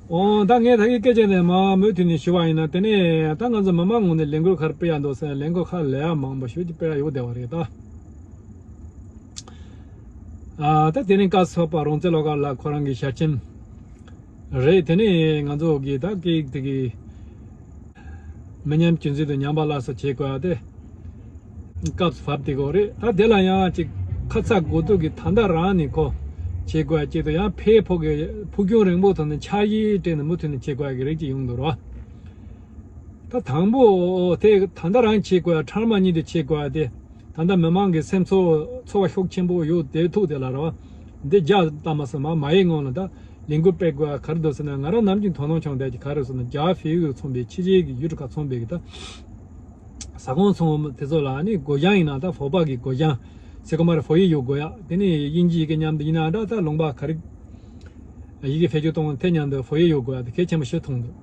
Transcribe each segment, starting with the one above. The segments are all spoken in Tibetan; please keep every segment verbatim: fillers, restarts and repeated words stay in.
འོ་ད་ངས་ད་གི་སྐད་ཆ་ནས་མ་མུ་མཐུད་ནས་ཞུ་བ་ཡིན་ན། དེ་ནས་ད་ང་ཚོ་མི་མང་ངོས་ནས་ལས་འགུལ་ག་རེ་སྤེལ་ཡ་འདུག་ཟེར་ན། ལས་འགུལ་ཁག་ལས་ཡ་མང་པོ་ཞེ་ཅིག་སྤེལ་ཡ་ཡོད་བསྡད་པ་རེད་ད། ཨ་ད་དེ་རིང་སྐབས་སུ་བབས་པ་རོང་བཙན་སློབ་གྲྭ་ལ་ཁོ་རང་གི་ཞལ་ཆེམས་རེད། དེ་ནས་ང་ཚོ་གི་ད་སྐད་ཡིག་དེ་གི་མི་ཉམས་རྒྱུན་འཛིན་དང་ཉམས་པ་སླར་གསོ་བྱེད་དགོས་ཡ་དེ་སྐབས་སུ་བབས་བསྡད་ཀྱི་ཡོད་རེད། ད་དེ་ལ་ཡང་ཅིག་ཁ་ཚ་དགོས་གཏུགས་ཀྱིས་ད་ལྟ་རང་ནས་ཁོ་བྱེད་དགོས་ཡ་གཅིག་དང་། ཡང་ཕར་ཕུགས་ཀྱི་ཕུགས་རྒྱང་རིང་པོ་ཐོག་ནས་འཆར་གཞི་བཏིང་ནས་མུ་མཐུད་ནས་བྱེད་དགོས་ཡ་གི་རིགས་ཅིག་ཡོང་འདུག་ར། ད་དང་པོ་དེ་ད་ལྟ་རང་བྱེད་དགོས་ཡ་ཁྲ་མ་ཉིད་དུ་བྱེད་དགོས་ཡ་དེ། ད་ལྟ་མི་མང་གི་སེམས་ཚོར་ཚོར་བ་ཤུགས་ཆེན་པོ་ཡོད་དེ་ཐུག་དེ་ལ་ར་བ། འདི་རྒྱ་ལྟ་མ་སོང་མ་མ་ཡི་སྔོན་ལ་ད་ལས་འགུལ་སྤེལ་དགོས་ཡ་ག་རེ་འདུག་ཟེར་ན། ང་རང་ནམ་རྒྱུན་དོ་སྣང་བྱུང་བསྡད་ཀྱི་ག་རེ་ཟེར་ན། རྒྱ་བལ་ཡུལ་ཚོང་པའི་ཕྱི་རྒྱལ་གྱི་ཡུལ་གྲུ་ཁག་ཚོང་པའི་གི་ད་ཟ་ཁང་ཚོང་དེ་ཚོ་ལ་ནི་སྒོ་བྱང་ཡིན་ན་ད་བོད་པ་གི་སྒོ་བྱང་ཟེར་གོ་མ་རེད། བོད་ཡིག་ཡོད་དགོས་ཡ། དེ་ནི་དབྱིན་ཇི་ཡི་གེ་མཉམ་དུ་ཡིན་ན་འདྲ། ད་ལུང་པ་ག་རེ་ཡི་གེ་བེད་སྤྱོད་གཏོང་དེ་མཉམ་དུ་བོད་ཡིག་ཡོད་དགོས་ཡ་དེ་གལ་ཆེན་པོ་ཞིག་མཐོང་འདུག་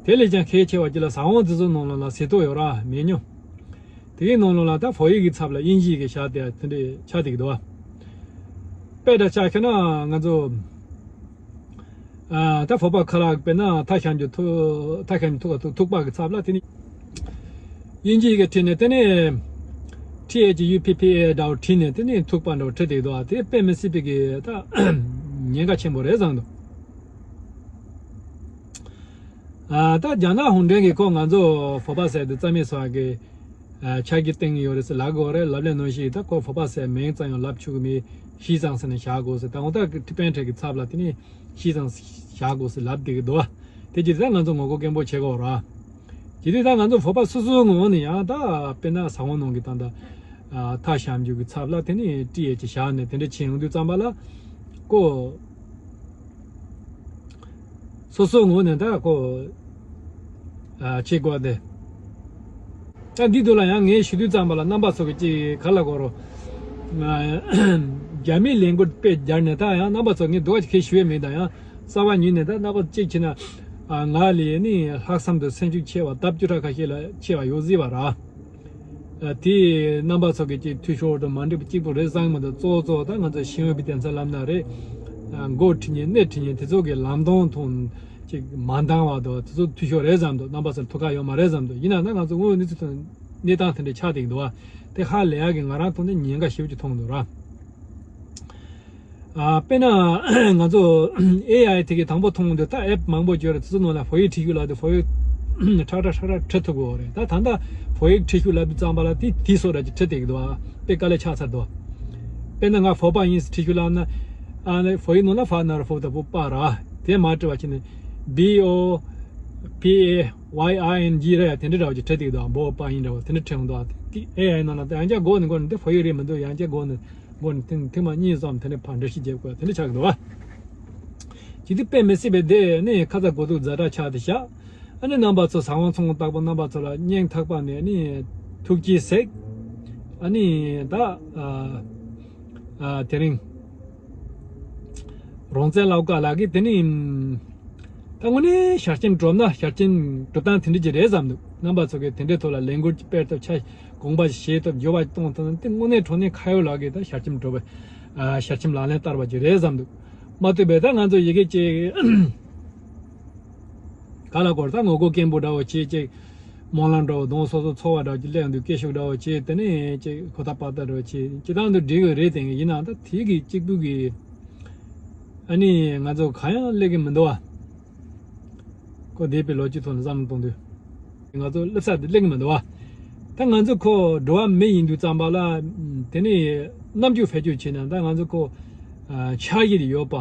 དེ་ལས་ཀྱང་གལ་ཆེ་བ་གཅིག་ལ་ཟ་ཁང་དེ་ཚོ་ནང་ལོགས་ལ་ཟས་ཐོ་ཡོད་ར་མེ་ཉོ། དེ་གའི་ནང་ལོགས་ལ་ད་བོད་ཡིག་གི་ཚབ་ལ་དབྱིན་ཇི་ཡི་གེ་བཞག་དེ་དེ་འདྲས་ཆགས་བསྡད་ཀྱི་འདུག་བ། དཔེ་འདྲ་ཆ་བཞག་ན་ང་ཚོ་ཨ་ད་བོད་པ་ཁ་ལག་དཔེར་ན་ཐ་ཞབས་ཀྱུ་ཐུག་ཐ་ཞབས་ཀྱུ་ཐུག་ག་ཐུག་ཐུག་པ་གི་ཚབ་ལ་དེ་ནི་དབྱིན་ཇི་ཡི་གེ་བྲིས་ནས། དེ་ནས་ཐི་ཨེཆ་ཡུ་ཕི་ཕི་ཨེ་འདྲ་བོ་བྲིས་ནས། དེ་ནས་ཐུག་པ་འདྲ་བོ་བྲིས་བསྡད་ཀྱི་འདུག་བ། དེ་དཔེ་མི་སྲིད་པའི་གི་ད་ཉེན་ཁ་ཆེན་པོ་རེད་བསམ་འདུག་ཨ་ད་རྒྱ་ནག་གུང་ཁྲན་གྱིས་ཁོ་ང་ཚོ་བོད་པ་ཟེར་དེ་རྩ་མེད་བཟོ་བ་གི་ཨ་ཆ་རྒྱུས་བཏིང་གི་ཡོད་རེད་ཟེར་ལབ་དགོས་རེད། ལབ་ལས་ནོར་ཞིག་ད་ཁོ་བོད་པ་ཟེར་མིང་ཙམ་ཡང་ལབ་ཆོག་གི་མེད། ཤི་ཙང་ཟེར་ནས་བཞག་དགོས་ཟེར། ད་འོ་ད་ཁྲི་པཎ་ཁྲེ་གི་ཚབ་ལ་དེ་ནས་ཤི་ཙང་བཞག་དགོས་ཟེར་ལབ་བསྡད་ཀྱི་འདུག་བ། དེ་ཅི་ད་ང་ཚོ་ངོ་རྒོལ་སྐད་འབོད་བྱེད་དགོས་ར། ཇི་སྟེ་ད་ང་ཚོ་བོད་པ་སོ་སོའི་ངོས་ནས་ཡང་ད་དཔེར་ན་ཟ་ཁང་ནང་གི་ད་ད་ཐ་ཞབས་ཀྱུ་གི་ཚབ་ལ་དེ་ནས་ཏི་ཨེཆ་བཞག་ནས་དེ་འདྲ་བྱེད་ཡོང་དུས་ཙམ་པ་ལ་ཀོ་སོ་སོའི་ངོས་ནས་ད་ཀོ་བྱེད་དགོས་ཏེ། ད་འདི་དུས་ལ་ཡང་ངས་ཞུ་དུས་ཙམ་པ་ལ་རྣམ་པ་ཚོ་གི་ཅིག་ག་ལ་གོ་རོ། རྒྱ་མིའི་ལས་འགུལ་དཔེ་སྦྱར་ནས། ད་ཡང་རྣམ་པ་ཚོ་ངས་སྡུག་ག་ཅིག་ཁས་ཞུ་ཡས་མེད། ད་ཡང་གསར་པ་ཉིད་ནས་ད་རྣམ་པ་གཅིག་བྱས་ན་ང་ལས་ནི་ལྷག་བསམ་དང་སེམས་ཤུགས་ཆེ་བ་ལྡབ་བཅུ་ཕྲག་ཁ་ཤས་ལ་ཆེ་བ་ཡོད་སྲིད་པ་ར། དེ་རྣམ་པ་ཚོ་གི་ཅིག་འཐུས་ཤོར་དང་མ་འགྲིག་པ་གཅིག་པུ་རེད་བསམ་གི་མི་འདུག་གཙོ་བོ་གཙོ་བོ་ད་ང་ཚོ་ཤེས་ཡོན་པའི་སྡེ་ཚན་ལབ་ན་རེད། མགོ་ཁྲིད་མཁན་སྣེ་ཁྲིད་མཁན་དེ་ཚོ་གི་ལམ་སྟོན་ཐོག་ཅིག་མ་འདང་བ་དང་། དེ་ཚོ་འཐུས་ཤོར་རེད་བསམ་འདུག་རྣམ་པ་ཚོར་ཐུགས་ཁག་ཡོད་མ་རེད་བསམ་འདུག་ཡིན་ན་ན་ང་ཚོ་དངོས་ཡོད་གནས་ཚུལ་ཐོག་གནས་སྟངས་དེ་འདྲ་ཆགས་བསྡད་ཀྱི་འདུག་བ། དེ་ཧ་ལས་ཡག་གི་ང་རང་ཐོག་ནས་ཉེན་ཁ་ཞེ་པོ་ཅིག་མཐོང་གི་འདུག་ར། ཨ་དཔེར་ན་ང་ཚོ་ཨེ་ཨའི་དེ་གི་དང་པོ་མཐོང་དུས་ད་ཨེབ་མང་པོ་ཡོད་རེད། དེ་ཚོ་ནང་ལ་བོད་ཡིག་བྲིས་རྒྱུ་ལབ་དུས་བོད་ཡིག་ཁྲག་ཁྲག་ཁྲག་ཁྲག་བྲི་ཐུབ་ཀྱི་ཡོད་རེད། ད་ད་ལྟ་བོད་ཡིག་བྲིས་རྒྱུ་ལབ་དུས་ཙམ་པ་ལ་དེ་དེ་སོགས་ར་ཅིག་བྲི་བསྡད་ཀྱི་འདུག་ཨ། དཔེ་དཀའ་ལས་ཆགས་ཚར་འདུག་དཔེར་ན་ང་བོད་པ་ཡིན་ཟེར་བྲིས་རྒྱུ་ལབ་ན། ཨ་ནི་བོད་ཡིག་ནང་ལ་ཕ་ན་རོ་ཕོ་ད་བོ་པ་ར། དེ་མ་བྲི་བ་བྱས་ནས་བི་ཨོ་པི་ཨེ་ཝའི་ཨའི་ཨེན་ཇི་ར་ཡ་དེ་འདྲ་འདྲ་བ་ཅིག་བྲི་བསྡད་ཀྱི་འདུག་ཨ། བོ་པ་ཡིན་འདྲ་བ་དེ་འདྲ་བྲི་འོང་འདུག་ཨ། དེ་ཨེ་ཨའི་ནང་ལ་ད་ཡང་བསྐྱར་འགོ་ནས་འགོ་ནས་འདི་བོད་ཡིག་རེད་མི་འདུག་ཡང་བསྐྱར་འགོ་ནས། མགོ་ནས་ཐེངས་ཐེངས་མ་གཉིས་ཙམ་དེ་ནས་ཕར་འགྲེལ་བཤད་བརྒྱབ་དགོས་དེ་འདྲ་ཆགས་ཀྱི་འདུག་བ། ཇི་སྟེ་དཔེ་མི་སྲིད་པའི་དེ་ནི་ཁ་ཚ་དགོས་གཏུགས་ཛ་དྲག་ཆགས་ཏེ་བཞག་ཨ་ནི་རྣམ་པ་ཚོ་ཟ་ཁང་ཚོང་ཁང་བཏགས་པ་རྣམ་པ་ཚོ་ལ་སྙིང་ཐག་པ་ནས་ནི་ཐུགས་རྗེ་གཟིགས། ཨ་ནི་ད་ཨ་ཨ་དེ་རིང་རོང་བཙན་སློབ་གྲྭ་ལགས་ཀྱིས་དེ་ནི། ད་དངོས་གནས་ཞལ་ཆེམས་སྒྲུབ་ན་ཞལ་ཆེམས་སྒྲུབ་སྟངས་དེ་འདྲ་ཅིག་རེད་བསམ་འདུག་རྣམ་པ་ཚོ་གིས་དེ་འདྲའི་ཐོག་ལ་ལས་འགུལ་ཅིག་སྤེལ་ཐབས་ཆ་དགོངས་པ་བཞེས་ཐབས་འགྱུར་བ་གཏོང་ཐུབ་ན། དེ་དངོས་གནས་དྲང་གནས་ཁ་ཡོད་ལགས་ཀྱིས་ད་ཞལ་ཆེམས་སྒྲུབ་པ། ཞལ་ཆེམས་ལག་ལེན་བསྟར་བ་ཅིག་རེད་བསམ་འདུག་མ་གཏོགས་པའི་ད་ང་ཚོ་ཡི་གེ་ཅིག་ག་ལ་གོ་རེ་ད་ངོ་རྒོལ་སྐད་འབོད་འདྲ་བོ་བྱེད་ཅིག་སྨོན་ལམ་འདྲ་བོ་གདོང་སོ་སོ་ཚོར་བ་འདྲ་བོ་ཅིག་སླེབས་འདུག་སྐད་ཤུགས་འདྲ་བོ་བྱེད། དེ་ནས་ཅིག་ཧོ་ཐག་པ་ཏ་འདྲ་བོ་བྱེད། སྤྱིར་བཏང་དུ་འགྲིག་གི་རེད་དེ། ཡིན་ནའང་ད་དེ་གི་གཅིག་པུ་གི་ཨ་ནི་ང་ཚོ་གང་ཡང་སླེབས་ཀྱི་མི་འདུག་བ། ཁོ་འདས་པའི་ལོ་རྒྱུས་ཐོག་ནས་བསམ་བློ་གཏོང་དུས་ང་ཚོ་སླེབས་ས་དེ་སླེབས་ཀྱི་མི་འདུག་བ། ད་ང་ཚོ་ཁོ་འགྲོ་བ་མི་ཡིན་དུས་ཙམ་པ་ལ་དེ་ནས་རྣམ་འགྱུར་བེད་སྤྱོད་བྱས་ན་ད་ང་ཚོ་ཁོ་ཆགས་ཡིད་ཡོད་པ།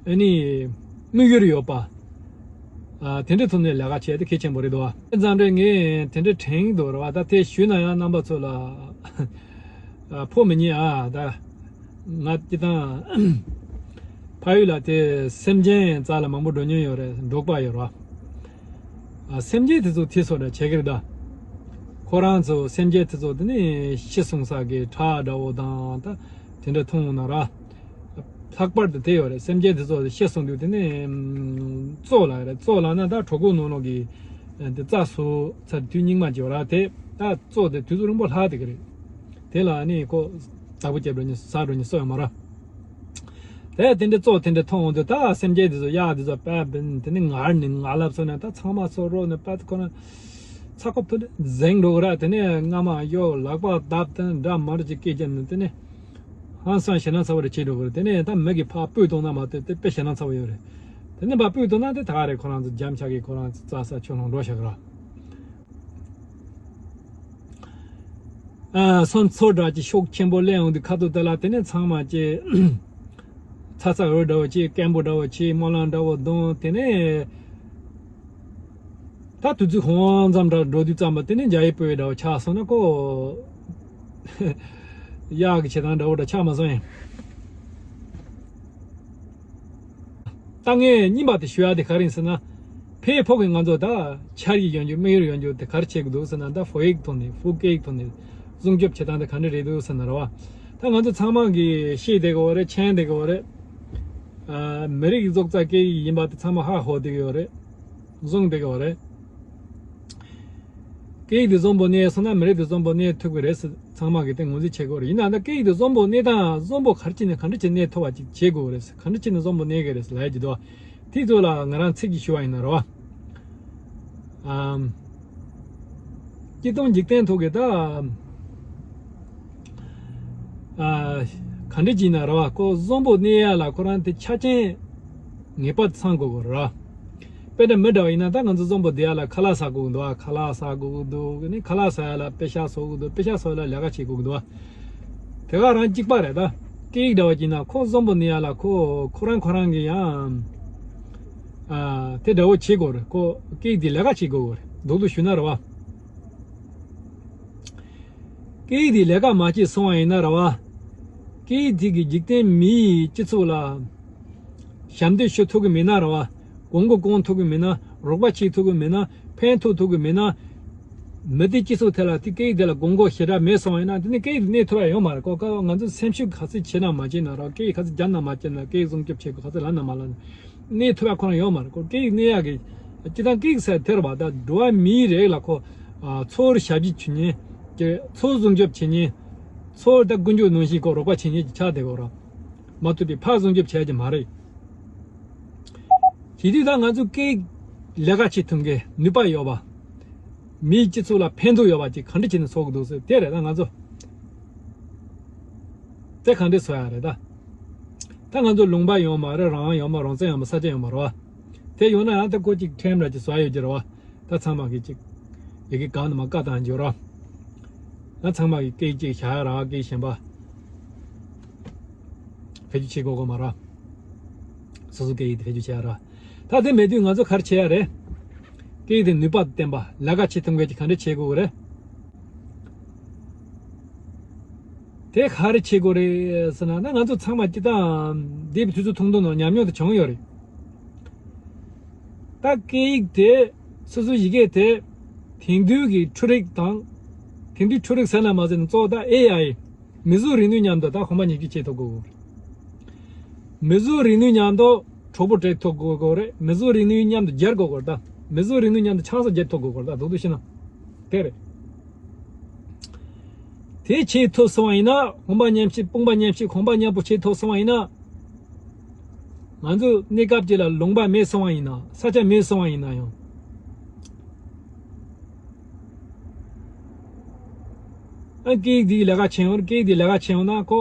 ཨ་ནི་དམིགས་ཡུལ་ཡོད་པ། ཨ་དེ་འདྲའི་ཐོག་ནས་ལས་ཀ་བྱས་ཏེ་གལ་ཆེན་པོ་རེད་འདུག་བ། མཚམས་རེ་ངས་དེ་འདྲའི་དྲན་གྱི་འདུག་རེད་བ། ད་དེ་ཞུས་ན་ཡང་རྣམ་པ་ཚོ་ལ་ཨ་ཕོག་མི་ཉན་ཨ། ད་ང་སྤྱིར་བཏང་ཕ་ཡུལ་ལ་དེ་སེམས་ཅན་རྩ་ལ་མང་པོ་འགྲོ་མྱོང་ཡོད་རེད། འབྲོག་པ་ཡོད་རེད་བ། ཨ་སེམས་ཅན་དེ་ཚོ་ཐེ་ཚོམ་རེ་བྱེད་ཀྱི་རེད་ད། ཁོ་རང་ཚོ་སེམས་ཅན་དེ་ཚོ་དེ་ནི་ཤི་སོང་ས་གི་ཁྲག་འདྲ་བོ་དང་ད་དེ་འདྲ་མཐོང་ན་ར། ལྷག་པར་དུ་དེ་ཡོད་རེད། སེམས་ཅན་དེ་ཚོ་ཤི་སོང་དུས་དེ་ནི་ཨམ་བཙོ་ལ་རེད། བཙོ་ལ་ན་ད་གྲོད་ཁོག་ནང་ལོགས་ཀྱི་ཨ་དེ་རྩ་ཟོས་ཚར་དུས་སྙིགས་མ་ཅིག་ཡོད་ར། དེ་ད་བཙོ་དེ་དུས་ཚོད་རིང་པོ་ལྷག་བསྡད་ཀྱི་རེད། དེ་ལ་ནི་ཁོ་བདག་པོ་རྒྱབ་འགྲོ་མཁན་ཟ་འགྲོ་མཁན་སུ་ཡང་མ་རེད། དེ་དེ་འདྲའི་ཙོག་དེ་འདྲ་མཐོང་འོང་དུས། ད་སེམས་ཅན་དེ་ཚོ་གཡག་དེ་ཚོ་པད་འབུ་དེ་ནི་ངར་ནི་ང་ལབ་སོང་ན། ད་ཚང་མ་ཚོ་རོགས་ནས་པད་ཁོ་ན་ཚ་ཁོ་ཕུ་འཛེང་འགྲོ་གི་ར། དེ་ནས་རྔ་མ་གཡོག་ལག་པ་བརྡབ་དེ་འདྲ་མར་ཅིག་སྐད་རྒྱབ་ནས། དེ་ནས་ཧང་སང་ཞེད་སྣང་ཚ་བོ་རེ་བྱེད་འགྲོ་གི་རེད། དེ་ནས་ད་མི་གིས་ཕར་སྤོས་གཏོང་ན་མ་གཏོགས་དེ་དཔེ་ཞེད་སྣང་ཚ་བོ་ཡོད་རེད། དེ་ནས་ཕར་སྤོས་གཏོང་ན་དེ་ད་ག་རེད། ཁོ་རང་ཚོ་འཇམ་ཆག་གི། ཁོ་རང་ཚོ་རྩྭ་ས་ཆུ་ལོང་འགྲོ་བཞག་གི་ར། ཨ། སོ་མཚོ་འདྲ་ཅིག་ཤུགས་ཆེན་པོ་སླེབས་ཡོང་དུས། ཁ་ཐུག་དེ་ལ་དེ་ནས་ཚང་མ་ཅིག་ཚ་ཚ་འུར་འདྲ་བོ་ཅིག་སྐད་འབོད་འདྲ་བོ་ཅིག་སྨོན་ལམ་འདྲ་བོ་འདོན། དེ་ནས་ད་དུས་ཚོད་ཧོན་ཙམ་འདྲ་འགྲོ་དུས་ཙམ་པ། དེ་ནས་འཇའ་ཡི་སྤོས་འདྲ་བོ་ཆགས་སོང་ན་ཁོ། གཡག་གི་བྱེད་སྟངས་འདྲ་བོ་འདྲ་ཆགས་མ་སོང་ཡིན། ད་ངས་རྙིང་པ་དེ་ཞུ་ཡ་དེ་ག་རེ་ཡིན་ཟེར་ན། ཕའི་ཕོ་གི་ང་ཚོ་ད་འཆར་ཡིག་ཡོང་རྒྱུ་དམིགས་ཡུལ་ཡོང་རྒྱུ་དེ་ག་རེ་བྱེད་དགོས་འདུག་ཟེར་ན། ད་ཧྥོ་ཡིག་ཐོག་ནས། ཧྥུ་སྐད་ཡིག་ཐོག་ནས་སྲུང་སྐྱོབ་བྱེད་སྟངས་དེ་ག་འདྲ་རེད་འདུག་ཟེར་ན་ར་བ། ད་ང་ཚོ་ཚང་མ་གིས་ཤེས་བསྡད་ཀྱི་ཡོད་རེད། མཁྱེན་བསྡད་ཀྱི་ཡོད་རེད། ཨ། མི་རིགས་རྫོགས་རྩ་སྐད་ཡིག་ཡིན་པ་དེ་ཚང་མ་ཧ་གོ་བསྡད་ཀྱི་ཡོད་རེད། བཟུང་བསྡད་ཀྱི་ཡོད་རེད། སྐད་ཡིག་དེ་བཟང་པོ་གནས་སོང་ན་མི་རིགས་དེ་བཟང་པོ་གནས་ཐུབ་ཀྱི་རེད་ཟེར་ཚང་མ་གིས་དེ་ངོས་འཛིན་བྱེད་དགོས་རེད། ཡིན་ནའང་ད་སྐད་ཡིག་དེ་བཟང་པོ་གནས་སྟངས། བཟང་པོ་ག་རེ་བྱས་ནས་ག་འདྲ་བྱས་གནས་ཐུབ་པ་ཅིག་བྱེད་དགོས་རེད། ག་འདྲ་བྱས་ནས་བཟང་པོ་གནས་དགོས་རེད་ཟེར་ལབ་ཡ་ཅིག་འདུག་བ། དེ་ཚོ་ལ་ང་རང་ཚིག་གཅིག་ཞུ་བ་ཡིན་ན་ར་བ། ཨམ། སྤྱིར་བཏང་འཇིག་རྟེན་ཐོག་གི་ད། ཨ། ག་འདྲ་བྱས་ན་ར་བ། ཁོ་བཟང་པོ་གནས་ཡ་ལ་ཁོ་རང་དེ་ཆ་རྐྱེན་ངེས་པར་ཚང་དགོས་དགོས་ར། དཔེར་ན་མི་འདྲ་བ་ཡིན་ན། ད་ང་ཚོ་བཟང་པོ་བསྡད་ཡ་ལ་ཁ་ལག་ཟ་དགོས་ཀྱི་འདུག་ཨ། ཁ་ལག་ཟ་དགོས་ཀྱི་འདུག་ཨ་ནི་ཁ་ལག་ཟ་ཡ་ལ་པེ་ཤག་བཟོ་དགོས་འདུག་པེ་ཤག་བཟོ་ཡ་ལ་ལས་ཀ་བྱེད་དགོས་ཀྱི་འདུག་ཨ། དེ་ག་རང་གཅིག་པ་རེད། ད་སྐད་ཡིག་འདྲ་བ་ཡིན་ན་ཁོ་བཟང་པོ་གནས་ཡ་ལ་ཁོ་ཁོ་རང་ཁོ་རང་གིས་ཡང་། ཨ། དེ་འདྲ་བོ་བྱེད་དགོས་རེད། ཁོ་སྐད་ཡིག་དེ་ལས་ཀ་བྱེད་དགོས་རེད། རྡོག་རྡོག་ཞུས་ན་ར་བ། སྐད་ཡིག་དེ་ལས་ཀ་མ་བྱས་སོང་བ་ཡིན་ན་ར་བ། སྐད་ཡིག་དེ་གིས་འཇིག་རྟེན་མིའི་སྤྱི་ཚོགས་ལ་ཞབས་འདེགས་ཞུ་ཐུབ་ཀྱི་མེད་ན་ར་བ། གོང་བུ་གོང་ཐུབ་ཀྱི་མེད་ན། རོགས་པ་བྱེད་ཐུབ་ཀྱི་མེད་ན། ཕན་ཐོགས་ཐུབ་ཀྱི་མེད་ན། མི་དེ་སྤྱི་ཚོགས་དེ་ལ་དེ་སྐད་ཡིག་དེ་ལ་དགོས་མཁོ་ཞེ་དྲག་མེད་སོང་བ་ཡིན་ན། དེ་ནི་སྐད་ཡིག་གནས་ཐུབ་ཡ་ཡོད་མ་རེད། ཁོ་ཁ་ང་ཚོ་སེམས་ཤུགས་ག་ཚོད་བྱས་ན་མ་བྱས་ན་ར་བ། སྐད་ཡིག་ག་ཚོད་རྒྱབ་ན་མ་རྒྱབ་ན། སྐད་ཡིག་སྲུང་སྐྱོབ་བྱེད་དགོས་ག་ཚོད་ལབ་ན་མ་ལབ་ན། གནས་ཐུབ་ཡ་ཁོ་རང་ཡོད་མ་རེད། ཁོ་སྐད་ཡིག་གནས་ཡག་གི། སྤྱིར་བཏང་སྐད་ཡིག་ཟེར་དེ་རེད་པ། ད་འགྲོ་བ་མིའི་རིགས་ལ་ཁོ། ཨ། ཚུར་ཞབས་ཕྱི་བྱེད་མཁན་གྱི། ཚུར་སྲུང་སྐྱོབ་བྱེད་མཁན། ཚུར་ད་ཀུན་སྤྱོད་ནང་བཞིན་ཁོ་རོགས་པ་བྱེད་མཁན་གྱི་ཆགས་བསྡད་ཡོད་རེད། མ་ཐུབ་པའི་ཕར་སྲུང་སྐྱོབ་བྱེད་ཀྱི་མ་རེད། བྱེད་དུས་ད་ང་ཚོ་སྐད་ཡིག་ལས་ཀ་བྱེད་ཐུབ་མཁན། ནུས་པ་ཡོད་པ། མིའི་སྤྱི་ཚོགས་ལ་ཕན་ཐོགས་ཡོད་པ་ཅིག་ག་འདྲ་བྱས་ནས་བཟོ་དགོས་འདུག་ཟེར་དེ་རེད། ད་ང་ཚོ་དེ་ག་འདྲ་བཟོ་ཡ་རེད་ད། ད་ང་ཚོ་ལུང་པ་ཡོད་མ་རེད། རང་དབང་ཡོད་མ། རང་བཙན་ཡོད་མ། ས་ཆ་ཡོད་མ་རེད་པ། དེ་ཡོད་ན་ཡང་ད་ཁོ་ཅིག་ཁྲིམས་ར་ཅིག་བཟོ་ཡ་ཡོད་ཀྱི་རེད་པ། ད་ཚང་མ་གིས་ཅིག་ཡི་གེ་གང་ནས་མ་བཀའ་བཏང་རྒྱུ་ར། ད་ཚང་མ་གིས་སྐད་ཅིག་བཞག་ཡ་ར། སྐད་གཞན་པ་བེད་སྤྱོད་བྱེད་དགོས་ཀྱི་མ་རེད། སོ་སོ་སྐད་ཡིག་དེ་བེད་སྤྱོད་བྱེད་ཡ་ར། ད་དེ་མེད་དུས་ང་ཚོ་ག་རེ་བྱེད་ཡ་རེད། སྐད་ཡིག་དེ་ནུས་པ་ལྡན་པ་ལས་ཀ་བྱེད་ཐུབ་མཁན་ཅིག་ག་འདྲ་བྱེད་དགོས་ཀྱི་རེད། དེ་ག་རེ་བྱེད་དགོས་རེད་ཟེར་ན། ད་ང་ཚོ་ཚང་མ་སྤྱིར་བཏང་འདས་པའི་དུས་ཚོད་ཐུང་ཐུང་ནང་ཉམས་མྱོང་དེ་བྱུང་ཡོད་རེད། ད་སྐད་ཡིག་དེ། སོ་སོའི་ཡི་གེ་དེ། དེང་དུས་ཀྱི་འཕྲུལ་རིག་དང་། དེང་དུས་འཕྲུལ་རིག་ཟེར་ན་མ་ཟད་ནས་གཙོ་བོ་ད་ཨེ་ཨའི། མིག་གཟུགས་རིག་ནུས་མཉམ་དུ་ད་གོམ་པ་མཉམ་སྤྱོད་བྱེད་ཐུབ་དགོས། མིག་གཟུགས་རིག་ནུས་མཉམ་དུ་གྲོགས་པོ་སྤྲད་ཐུབ་དགོས་དགོས་རེད། མིག་གཟུགས་རིག་ནུས་མཉམ་དུ་སྦྱར་དགོས་དགོས་རེད། ད་མིག་གཟུགས་རིག་ནུས་མཉམ་དུ་ཆང་ས་སྦྱར་ཐུབ་དགོས་དགོས་རེད། ད་རྡོག་རྡོག་བཤད་ན་དེ་རེད། དེ་བྱེད་ཐུབ་སོང་བ་ཡིན་ན། གོམ་པ་མཉམ་སྤྱོད། དཔུང་པ་མཉམ་སྤྱོད། གོམ་པ་མཉམ་པོ་བྱེད་ཐུབ་སོང་བ་ཡིན་ན། ང་ཚོ་གནས་སྐབས་ཅིག་ལ་ལུང་པ་མེད་སོང་བ་ཡིན་ན། ས་ཆ་མེད་སོང་བ་ཡིན་ན་ཡང་། ཨ། སྐད་ཡིག་འདིའི་ལས་ཀ་བྱེད་ཡོང་། སྐད་ཡིག་འདིའི་ལས་ཀ་བྱེད་ཡོང་ན་ཁོ་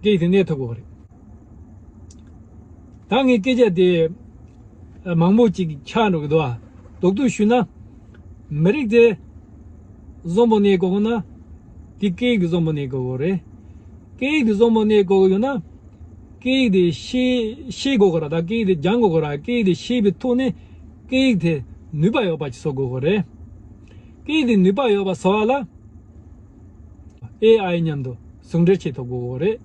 སྐད་ཡིག་དེ་གནས་ཐུབ་དགོས་རེད། ད་ངས་སྐད་ཆ་དེ་མང་པོ་ཅིག་ཆགས་འགྲོ་གི་འདུག་ཨ། རྡོག་རྡོག་ཞུས་ན། མི་རིགས་དེ་བཟང་པོ་གནས་དགོས་ན། དེ་སྐད་ཡིག་དེ་བཟང་པོ་གནས་དགོས་རེད། སྐད་ཡིག་དེ་བཟང་པོ་གནས་དགོས་ཡོད་ན། སྐད་ཡིག་དེ་ཤེས་ཤེས་དགོས་གི་ར། ད་སྐད་ཡིག་དེ་སྦྱང་དགོས་གི་ར། སྐད་ཡིག་དེ་ཤེས་པའི་ཐོག་ནས་སྐད་ཡིག་དེ་ནུས་པ་ཡོད་པ་ཅིག་བཟོ་དགོས་གི་རེད། སྐད་ཡིག་དེ་ནུས་པ་ཡོད་པ་བཟོ་བ་ལ། ཨེ་ཨའི་མཉམ་དུ་ཟུང་འབྲེལ་བྱེད་ཐུབ་དགོས་གི་རེད།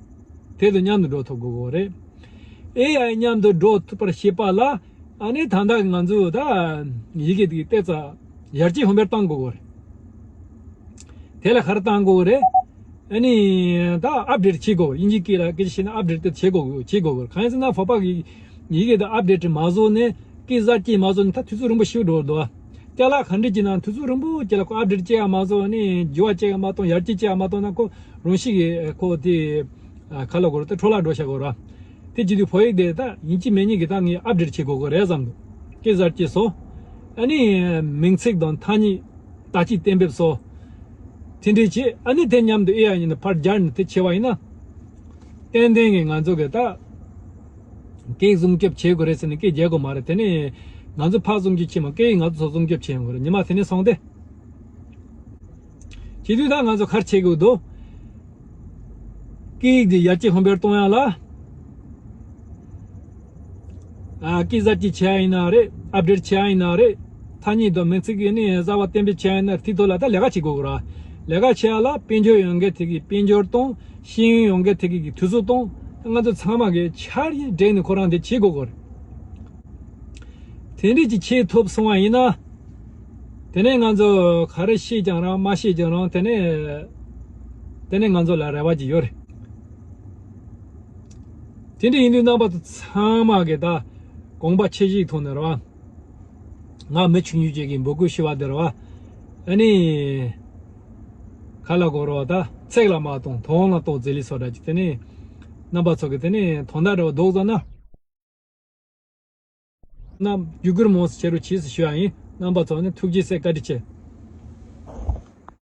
དེ་དང་མཉམ་དུ་འགྲོ་ཐུབ་དགོས་གི་རེད། ཨེ་ཨའི་མཉམ་དུ་འགྲོ་ཐུབ་པར་བྱེད་པ་ལ། ཨ་ནི་ད་ལྟ་ང་ཚོ་ད་ཡི་གེ་དེ་ཏོག་ཙམ་ཡར་རྒྱས་ཧོན་པར་གཏང་དགོས་གི་རེད། དེ་ལ་ག་རེ་གཏང་དགོས་རེད། ཨ་ནི་ད་ཨབ་ཌེཊ་བྱེད་དགོས། དབྱིན་ཇིའི་སྐད་ལ་སྐད་ཆ་བཤད་ན་ཨབ་ཌེཊ་དེ་བྱེད་དགོས། བྱེད་དགོས། གང་ཡིན་ཟེར་ན་བོད་པ་གི་ཡི་གེ་དེ་ཨབ་ཌེཊ་མ་བཟོ་ནས། སྐད་གསར་བསྐྱེད་མ་བཟོ་ནས་ད་དུས་ཚོད་རིང་པོ་ཞིག་འགྲོ་འདུག་ཅ་ལག་ག་འདྲ་བྱས་ན་དུས་ཚོད་རིང་པོ་ཅ་ལག་ཁོ་ཨབ་ཌེཊ་བྱེད་ཡ་མ་བཟོ། ཨ་ནི་འགྱུར་བ་བྱེད་ཡ་མ་གཏོང་། ཡར་རྒྱས་བྱེད་ཡ་མ་གཏོང་ན་ཁོ་རང་བཞིན་གྱིས་ཁོ་དེ་ཨ་ག་ལ་གོ་ར། ད་འཕྲོ་བརླག་འགྲོ་བཞག་གོ་ར། དེ་བྱེད་དུས་བོད་ཡིག་དེ་ད་ཡིན་གཅིག་མིན་གཉིས་ཀྱི་ད་ངས་ཨབ་ཌེཊ་བྱེད་དགོས་ཀྱི་རེད་བསམ་འདུག་སྐད་གསར་བཅད་སོགས། ཨ་ནི་མིང་ཚིག་དང་ཐ་སྙད། ད་ཅི་གཏན་འབེབས་སོགས། དེ་འདྲས་བྱས། ཨ་ནི་དེ་མཉམ་དུ་ཨེ་ཨའི་ཡིན་ན་ཕར་སྦྱར་ནས་དེ་བྱས་པ་ཡིན་ན། ཏན་ཏན་གྱི་ང་ཚོ་གི་ད་སྐད་སྲུང་སྐྱོབ་བྱེད་དགོས་རེད་ཟེར་ནས་སྐད་རྒྱག་དགོས་མ་རེད། དེ་ནས་ང་ཚོ་ཕར་སྲུང་སྐྱོབ་བྱེད་མ། སྐད་ཡིག་ང་ཚོ་སྲུང་སྐྱོབ་བྱེད་ཡོང་གི་རེད། ཉི་མ་དེ་ནས་སོང་སྟེ། བྱེད་དུས་ད་ང་ཚོ་ག་རེ་བྱེད་དགོས་འདུག་སྐད་ཡིག་དེ་ཡར་རྒྱས་ཧོན་སྤེལ་གཏོང་ཡ་ལ། ཨ། སྐད་གསར་བཅད་བྱེད་ཡ་ཡིན་ན་རེད། ཨབ་ཌེཊ་བྱེད་ཡ་ཡིན་ན་རེད། ཐ་སྙད་དང་མིང་ཚིག་གི་ནི་གསར་བ་གཏན་འབེབས་བྱེད་ཡ་ཡིན་ན་རེད། དེའི་ཐོག་ལ་ད་ལས་ཀ་བྱེད་དགོས་ཀྱི་རེད། ལས་ཀ་བྱེད་ཡ་ལ་དཔལ་འབྱོར་ཡོང་མཁན་དེ་གི་དཔལ་འབྱོར་གཏོང་། ཤེས་ཡོན་ཡོང་མཁན་དེ་གི་དུས་ཚོད་གཏོང་། ང་ཚོ་ཚང་མ་གི་ཆ་རེ་བསྒྲིགས་ནས་ཁོ་རང་དེ་བྱེད་དགོས་ཀྱི་རེད། དེ་འདྲས་ཀྱི་བྱེད་ཐུབ་སོང་བ་ཡིན་ན། དེ་ནས་ང་ཚོ་ག་རེ་ཤེས་ཀྱང་རང་མ་ཤེས་ཀྱང་རང་། དེ་ནས་དེ་ནས་ང་ཚོ་ལ་རེ་བ་ཅིག་ཡོད་རེད། དེ་འདྲ་ཡིན་དུས་རྣམ་པ་ཚོ་ཚང་མ་གི་ད་དགོངས་པ་ཆེ་བཞེས་ཐོག་ནས་རེད་བ། ང་མི་ཆུང་ཆུང་ཅིག་གིས་འབོད་སྐུལ་ཞུ་བ་དེ་རེད་བ། ཨ་ནི། ག་ལ་གོ་རོགས་ད་ཚིག་ལ་མ་གཏོང་དོན་ལ་གཏོང་ཟེར་ལི་སོགས་འདྲ་ཅིག་དེ་ནས་རྣམ་པ་ཚོ་གི་དེ་ནས་དོན་དག་འདྲ་བོ་འདུག་བསམ་ན། ན་བརྒྱུད་སྐུར་མང་སུ་བྱེད་རོགས་གྱིས་ཟེར་ཞུ་ཡ་ཡིན། རྣམ་པ་ཚོ་ནི་ཐུགས་རྗེ་ཆེ། བཀའ་དྲིན་ཆེ།